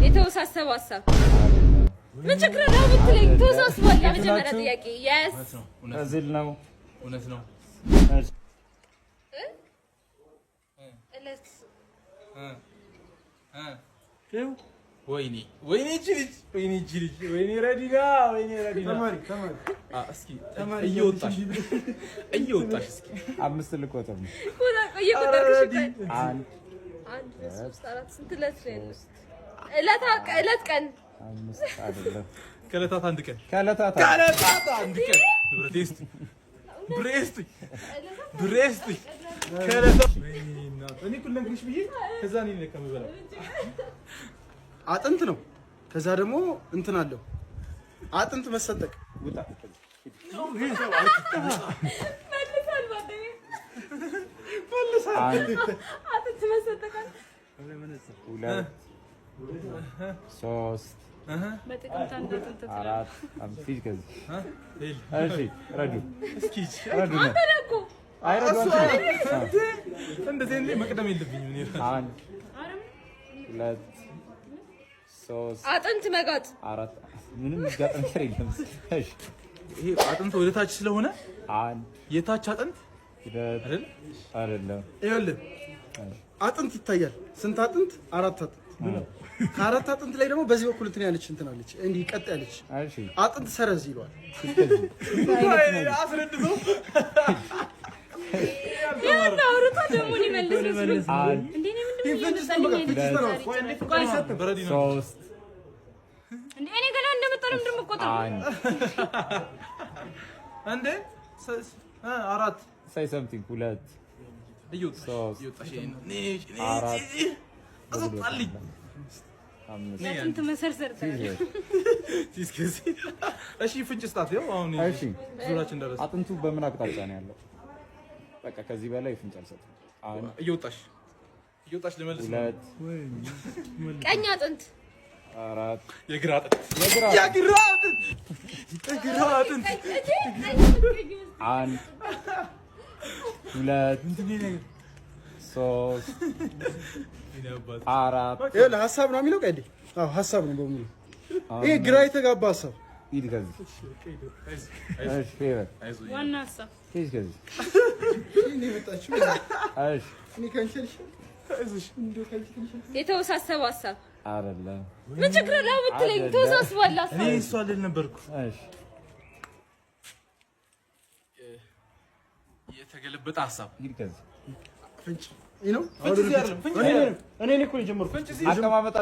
የተወሳሰበ ሀሳብ። ምን ችግር አለው ብትለኝ ተወሳስቧል። የመጀመሪያ ጥያቄ yes። እዚህ ነው። እውነት ነው። እሺ። እለት። ወይኔ ወይኔ እቺ ልጅ፣ ወይኔ እቺ ልጅ፣ ወይኔ ረዲና፣ ወይኔ ረዲና። ተማሪ ተማሪ። እስኪ እየወጣሽ እየወጣሽ እስኪ። አምስት ልቆጥር ነው። እየቆጠርሽ ቆይ። አንድ። አንድ፣ ሁለት፣ ሶስት፣ አራት። ስንት እለት ነው ያለው? እለት እለት ቀን። አምስት አይደለም። ከዕለታት አንድ ቀን። ከዕለታት። ከዕለታት አንድ ቀን። ንብረቴ ስጡኝ፣ ብሬ ስጡኝ፣ ብሬ ስጡኝ። ከዕለታት፣ ወይኔ እናት፣ እኔ እኮ ልነግርሽ ብዬ ከዛ እኔ ነኝ ከምበላው። አጥንት ነው። ከዛ ደግሞ እንትን አለው፣ አጥንት መሰጠቅ። ውጣ። መልሳል ጓደኛዬ። አንድ። አጥንት መሰጠቃል። ሁለት፣ ሶስት፣ በጥቅምት አንድ አጥንት። አራት፣ አምስት። ሂድ ከዚህ። እሺ ረዱ። እስኪ። ረዱ ነው። አንተ ነህ እኮ። አይ ረዱ አንተ ነህ። እንደዚህ እኔ መቅደም የለብኝም እኔ። አንድ፣ ሁለት፣ ሶስት፣ አጥንት መጋጥ። አራት። ምንም የሚጋጥ ነገር የለም። እሺ። ይሄ አጥንት ወደ ታች ስለሆነ አንድ፣ የታች አጥንት። ሁለት። አይደል? አይደለም። ይኸውልህ አጥንት ይታያል። ስንት አጥንት? አራት አጥንት። ከአራት አጥንት ላይ ደግሞ በዚህ በኩል እንትን ያለች እንትን አለች፣ እንዲህ ቀጥ ያለች። እሺ። አጥንት ሰረዝ ይለዋል። አስረድቶ። ይኸውልህ አውርቶ ደግሞ ሊመልስ መስሎኝ። አንድ፣ እንዴ እኔ ምንድን ነው እየመጣልኝ ያለው? በረዲ ነው። ሶስት፣ እንዴ እኔ ገና እንደመጣ ነው ምንድን ነው የምቆጥረው? አንድ። እንዴ አራት። Say something። ሁለት፣ እየወጣሽ። ሶስት፣ እየወጣሽ ይሄን ነው። ነሽ አራት፣ አስወጣልኝ። አምስት። አጥንት መሰርሰር። እስከዚህ እሺ፣ ፍንጭ ስጣት። ያው አሁን እሺ። ዙራችን ደረሰ። አጥንቱ በምን አቅጣጫ ነው ያለው? በቃ ከዚህ በላይ ፍንጭ አልሰጥም። አንድ፣ እየወጣሽ እየወጣሽ ልመልስ ነው። ሁለት፣ ቀኝ አጥንት። አራት፣ የግራ አጥንት። የግራ። የግራ አጥንት፣ የግራ አጥንት። አንድ፣ ሁለት፣ ሶስት፣ አራት። ይኸውልህ ሀሳብ ነው የሚለው ቀይዴ። አዎ ሀሳብ ነው በሙሉ። ይሄ ግራ የተጋባ ሀሳብ። ሂድ ከዚህ። እሺ ፌቨር። ዋና ሀሳብ። ሂድ ከዚህ። እኔ የመጣችው። እሺ። እኔ ከአንቺ አልሻልም። እንደው ከአንቺ ትንሽ የተወሳሰበ ሀሳብ። አይደለም። ምን ችግር አለው ብትለኝ አይደለም። ተወሳስቧል እኔ ሀሳብ። እሷ ልል ነበርኩ። እሺ። የተገለበጠ ሀሳብ። ሂድ ከዚህ። ፍንጭ ይህ ነው። ፍንጭ እዚህ አይደለም፣ ፍንጭ እዚህ አይደለም። እኔ እኮ ነው የጀመርኩት። ፍንጭ እዚህ። አቀማመጥ።